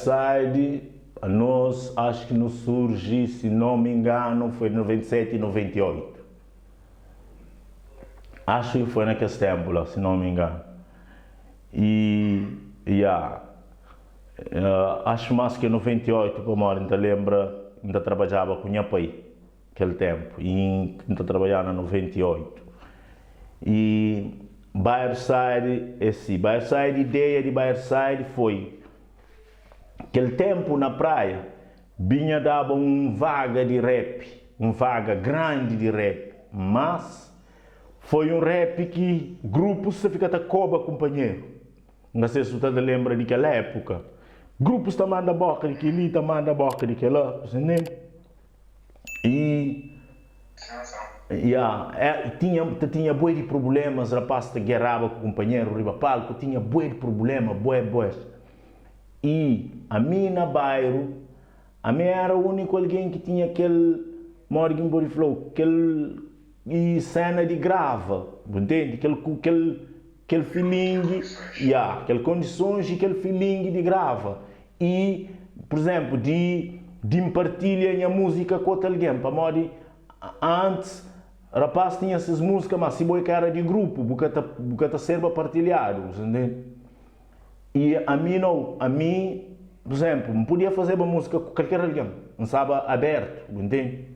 Side, anos acho ki nu surgi, si não me engano, foi 97 e 98. Acho ki foi na kes tempu la, si não me engano. E, ya, acho mas ki 98 pamodi N ta lembra N ta trabadjaba ku nha pai kel tempu e N ta trabadjaba na 98. E Bairro Side é si, Bairro Side, ideia di Bairro Side foi kel tempu na praia binha daba un vaga di rap, un vaga grandi di rap, mas foi un rap ki grupus ta fika ta koba kunpanheru. N ka se si bu ta ta lenbra di kel épuka. Grupus ta manda boka di kel-li, ta manda boka di kel-la, bu ntende? I ya, é, tinha, ta tinha bué di prublémas, rapás ta geraba ku kunpanheru riba palku, tinha bué di prubléma, bué, bué. I ami na bairu, ami éra úniku algen ki tinha kel, modi ki N pode fla-u, kel i séna di grava, bu ntende? Kel ku kel kel filingi, ya, kel kondisons i kel filingi di grava. I, pur izénplu, di di N partilha nha múzika ku otu algen, pamodi antis rapaz tinha ses múzika, má si bo é ka éra di grupu, bu ka ta bu ka ta sérba partilhadu, bu ntende? I ami nau, ami, pur izénplu, N podia fazeba múzika ku kalker algen, N staba abértu, bu ntende?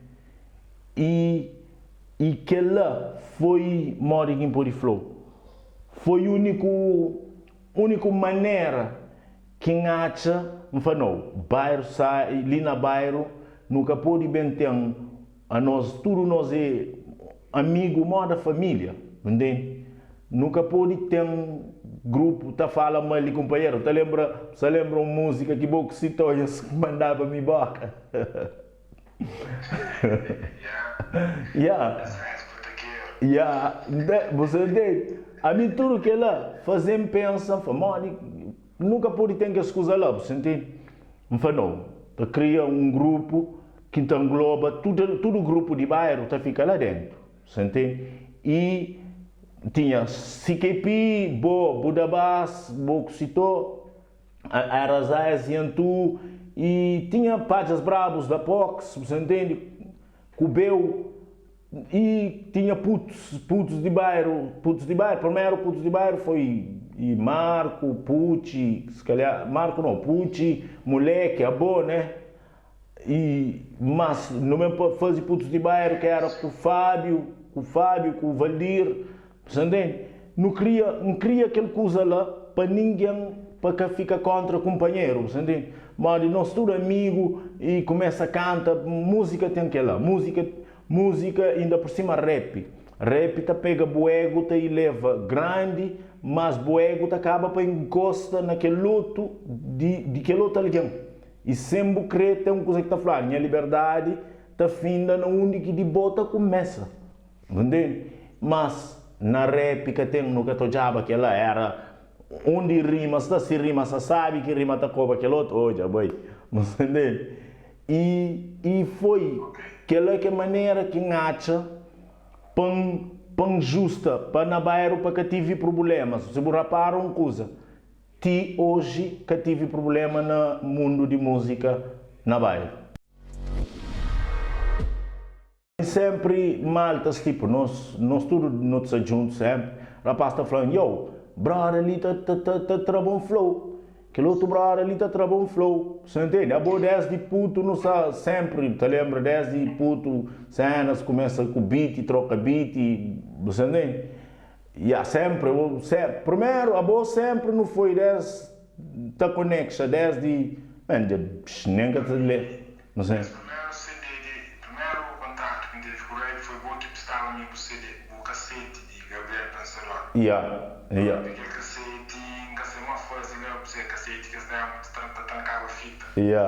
I i kel-la foi, modi ki N pode fla-u, foi úniku úniku manera ki N atxa, N fla, nau, bairu sa, li na bairu nu ka pode ben ten anos tudu nos é amigu moda família, bu ntende? Nu ka pode ten grupu ta fala mal di kunpanheru. Ta lenbra, sa lenbra un múzika ki bo ku Sitonhas mandaba mi boka? Ya, ya, bu sa ntende? Ami tudu kela faze-m pensa, N fla, modi nu ka pode ten kes kuza la, bu sa ntende? N fla, nau, ta kria un grupu ki ta ngloba tudu, tudu grupu di bairu ta fika la dentu, bu sa ntende? I tinha CKP, bo, Budabas, bo ku Sito, Era Zés i Antu i tinha padjas brabus da Pox, bu sa ntende, ku Beu i tinha putus, putus di bairu, putus di bairu, primeru putus di bairu foi i Marku, Putxi, si kalhar, Marku nau, Putxi, Muleki, abo né, i mas no ben pa fazi putus di bairu ki era ku Fábiu, ku Fábiu, ku Valdir, Sa ntende? Nu kria, N kria kel kuza la pa ningen pa ka fika kontra kunpanheru, bu sa ntende? Modi nos tudu amigu i kumesa kanta, múzika ten kela, múzika, múzika inda pur sima rap. Rap ta pega bu ego ta ileva grandi, mas bu ego ta kaba pa inkosta na kel otu di, di kel otu algen. I sen bu kre ten un kuza ki ta fladu, nha liberdadi ta finda na undi ki di bo ta kumesa. Bu ntende? Mas na rap ka ten, nu ka ta odjaba kela, era undi rima sta, si rima sta sabi ki rima ta koba kel otu, odja bai. Bu sta ntende? I i foi kela ke manera ki N atxa pa N pa N justa, pa na bairu pa ka tivi prublemas. Si bu rapara un kuza, ti oji ka tivi prublema na mundu di musika na bairu. Sempri maltas tipo nos nos tudo no ta sta djunto sempri rapaz ta flan yow brother li ta ta ta tra bon flow kel otu brother li ta tra bon flow sa ntende abo desdi puto no sta sempri ta lembra desdi puto cenas kumesa ku beat troka beat bu sa ntende ya sempri primeru abo sempri no foi des ta konexa desdi man dja nen ka ta le no Kes primeru CD di Primeru kontatu ki N tevi ku rap foi bo ki pristaba mi bu CD, bu kaseti di Gabriel Pensador. Ya, ya. Di kel kaseti N ka sai ma fazi la bu se kaseti kes tempu ta ta trankaba fita. Ya.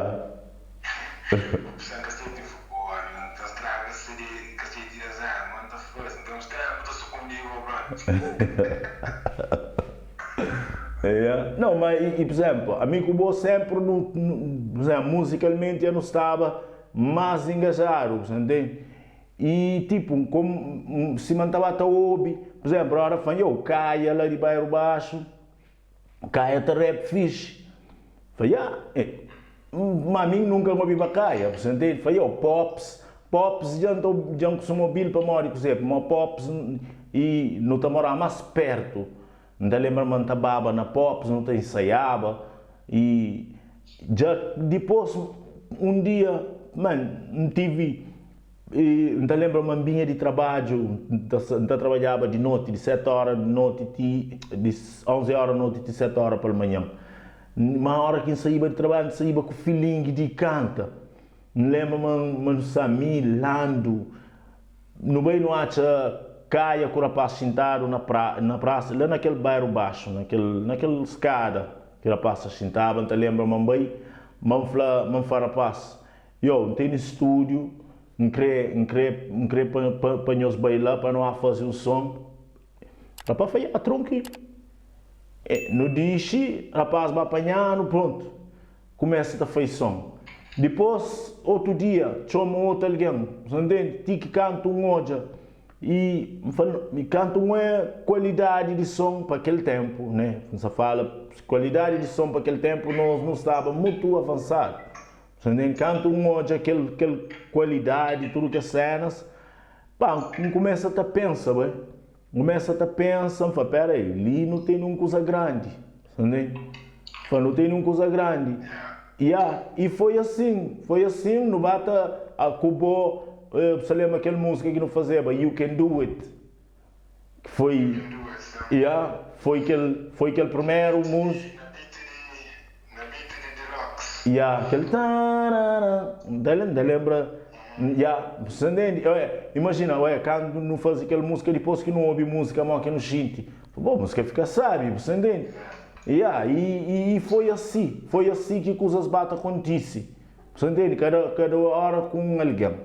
Bu prista-m kaseti N fla bo ami N ta straga CD kaseti des anu ma N ta fazi N ten uns tempu ta sukundiba brother. Ya. Não, ma i, i por exemplo, ami ku bo sempre nu, nu, por exemplo, musicalmente nu staba más engajado, bu ntende? I tipo, como sima N ta ba ta obi, por exemplo, ora fla, yo, Kaya la di Bairro Baixo, Kaya ta rap fixe. Fla, ya, e. Ma mi nunka N obiba Kaya, bu sa ntende? Fla, yo, Pops, Pops dja N ta dja N kustuma obi-l pamodi kuzê? Pamodi Pops i nu ta moraba más pértu. N ta lenbra ma N ta baba na Pops, nu ta insaiaba i dja dipôs un dia, man, N tivi i N ta lenbra ma N binha di trabadju, N ta N ta trabadjaba di noti, di seti óra di noti ti di onzi óra di noti ti seti óra palmanhan. Ma ora ki N saíba di trabadju, N saíba ku filingi di kanta. N lenbra ma ma nu sta mi, Landu, nu bai nu atxa Kaia ku rapás xintadu na pra na prasa, la na kel bairu baxu, na kel na kel skada ki rapás ta xintaba. N ta lenbra ma N bai, ma N fla ma N fla rapás, Yo, N tene stúdiu, N kre N kre N kre pa pa pa nhos bai la pa nu a faze un son. Rapaz fla, ya, trankilu. E, nu dixi, rapaz ba panha-nu, prontu, kumesa ta fai son. Dipôs, otu dia, txoma otu algen, bu ntende? Ti ki kantu N odja, i N fla, i kantu N oia kualidadi di son pa kel ténpu, ne, N sa fala kualidadi di son pa kel ténpu, nos nu staba mutu avansadu, bu ntende? Kantu N odja kel, kel kualidadi, tudu kes sénas, pa, N kumesa ta pensa, bai. N kumesa ta pensa, N fla, pera aí, li nu tene un kuza grandi, sa ntende? N fla, nu tene un kuza grandi. Ya, i foi asin, foi asin, nu ba ta, ku bo, bu sa lenbra kel múzika ki nu fazeba, You Can Do It, ki foi, ya, foi kel, foi kel primeru múzika. Na beat di Deluxe. Ya, kel tarara, N ta N ta lenbra, ya, bu sa ntende? Oé, imajina, oé, kantu nu faze kel múzika, dipôs ki nu obi múzika mó ki nu xinti, bo, múzika fika sábi, bu sa ntende? Ya, i, i foi asi, foi asi ki kuzas ba ta kontise, bu sa ntende? Kada, kada óra ku un algen.